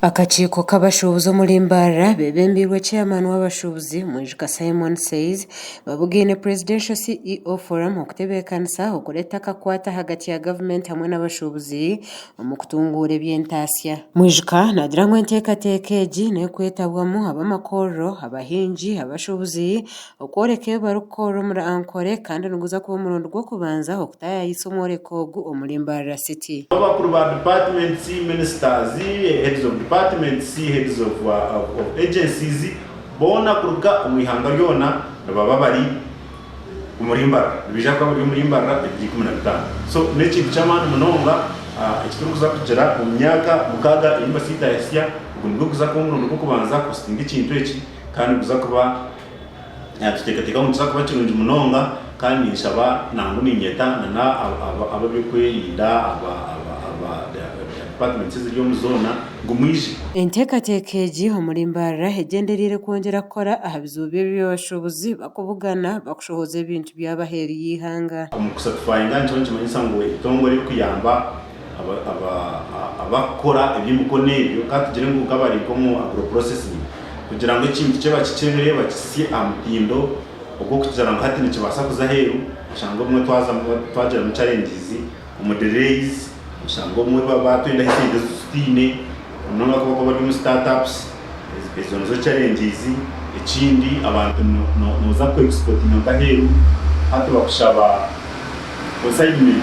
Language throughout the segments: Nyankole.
Akakiiko k'abashuubuzi omuri Mbarara beebembeirwe Chairman w'abashuubuzi, Mwijuka Simon Says, babugaine Presidential CEO Forum okutebeekanisa okureeta akakwate ahagati ya gavumenti hamwe n'abashuubuzi omu kutunguura eby'entaasya. Mwijuka naagira ngu enteekateeka egi n'ekwetabwamu ab'amakorero, abahingi, abashuubuzi okworeka ebi barikukorera omuri Ankole kandi niguza kuba omurundi gw'okubanza okutaayaayisa omworeko ogu omuri Mbarara City. Abakuru ba departments, ministers, heads of departments, heads of agencies boona kuruga omu ihanga ryona nibaba bari omuri Mbarara. Nibaija kuba bari omuri Mbarara ebiro 15. So n'ekintu ky'amaani munonga eki turikuza kugira omu myaka mukaaga ei Mbasiita yahitsya, ogu nigwo guza kuba omurundi gw'okubanza kuhositinga ekintu eki kandi niguza kuba Tuteekateeka ngu nikiza kuba kirungi munonga kandi ninshaba nangwa niinyeta na ab'ebyokwerinda, aba departments eziri omu zoona ngu mwije. Enteekateeka egi omuri Mbarara egyendereire kwongyera kukora aha bizibu by'eby'abashuubuzi bakubugana bakushohoza ebintu byabo aheeru y'eihanga. Omu kusatifayinga nikiba nikimanyisa ngu ebitongore ebikuyamba abakukora eby'emikono ebyo ka tugire ngu nk'abari nk'omu agro processing kugira ngu ekintu kye bakikyebere bakihitsye aha mutindo ogw'okugira ngu hati nikibaasa kuza aheeru oshange obumwe twagiramu challenges omu delays oshange obumwe batwendaho esente ezi tutaine munonga ku barikuba bari omu start ups ezo nizo challenges. Ekindi abantu nooza ku exportinga nk'aheeru hati bakushaba consignment.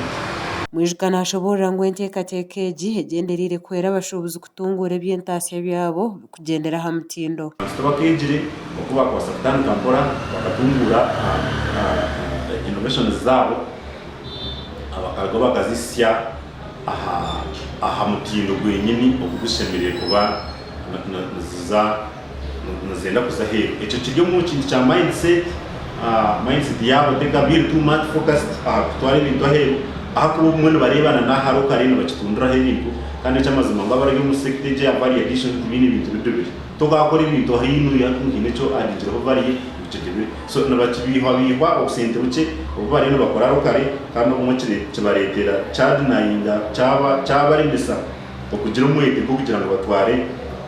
Mwijuka nashoboorora ngu enteekateeka egi egyendereire kuhwera abashuubuzi kutunguura eby'entaasya byabo kugyendera aha mutindo. Abantu tibakeegire oku baakubaasa kutandika mpora bakatunguura innovations zaabo bakaruga bakazihitsya aha mutindo gwenyini ogu gushemereire kuba niziza nizenda kuza aheeru. Ekyo kiri omu kintu kya mindset, mindset yaabo tekaba eri too much focused aha kutwara ebintu aheeru ahakuba obumwe nibareebana n'aha locally nibakitundiraho ebintu kandi eky'amazima ngu abari omu sector egi eya value addition tibaine bintu bidubire. Tokaakora ebintu haihi hati ngu haine eki oadingireho value ngu kidubire. So nibakibeihwabeihwa obusente bukye obu bariyo nibakora locally kandi obumwe kibareetera kyadenyinga kyabaremesa okugira omwete gw'okugira ngu batware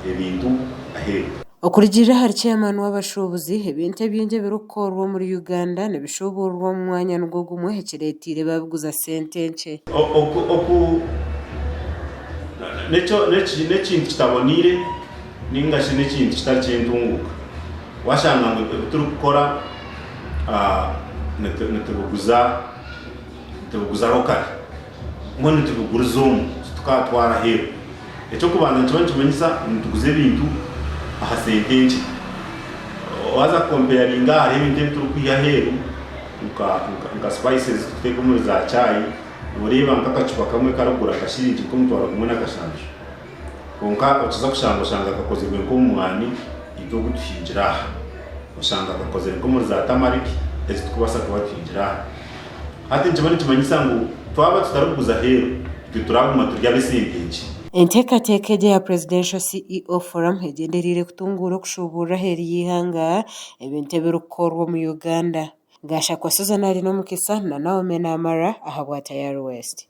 ebintu aheeru. Okurugiirira ahari Chairman w'abashuubuzi, ebintu ebingi ebirikukorwa omuri Uganda nibishuuburwa omu mwanya nigwo gumwe ekireeteire babiguza sente nkye. Oku n'ekintu kitaboneire ninga shi n'ekintu kitari ky'entunguuka. Waashanga ngu ebi turikukora nitubiguza locally. Mbwenu nitubiguriza omu, titukatwara aheeru. Eky'okubanza nikiba nikimanyisa ngu nituguza ebintu aha sente nkye. Waaza kukompeyaringa hariho ebintu ebi turikwiha aheeru nka spices ezi turikuteeka omuri za chai, nooreeba nk'akacupa kamwe karikugura nka shiringi nk'omutwaro gumwe na kashanju. Kwonka okiza kushanga oshanga kakozirwe nk'omu mwani itwe ogu tuhingire aha. Oshanga kakozire nk'omuri za turmeric ezi turikubaasa kuba tuhingire aha. Hati nikiba nikimanyisa ngu twaba tutarikuguza aheeru, itwe turaguma turi ab'esente nkye. Enteekateeka egi eya Presidential CEO Forum egyendereire kutunguura okushuuburira aheeru y'eihanga ebintu ebirikukorwa omu Uganda. Gashakwa Susan Arinomukisa na Naomi Namara ahabwa Tayari West.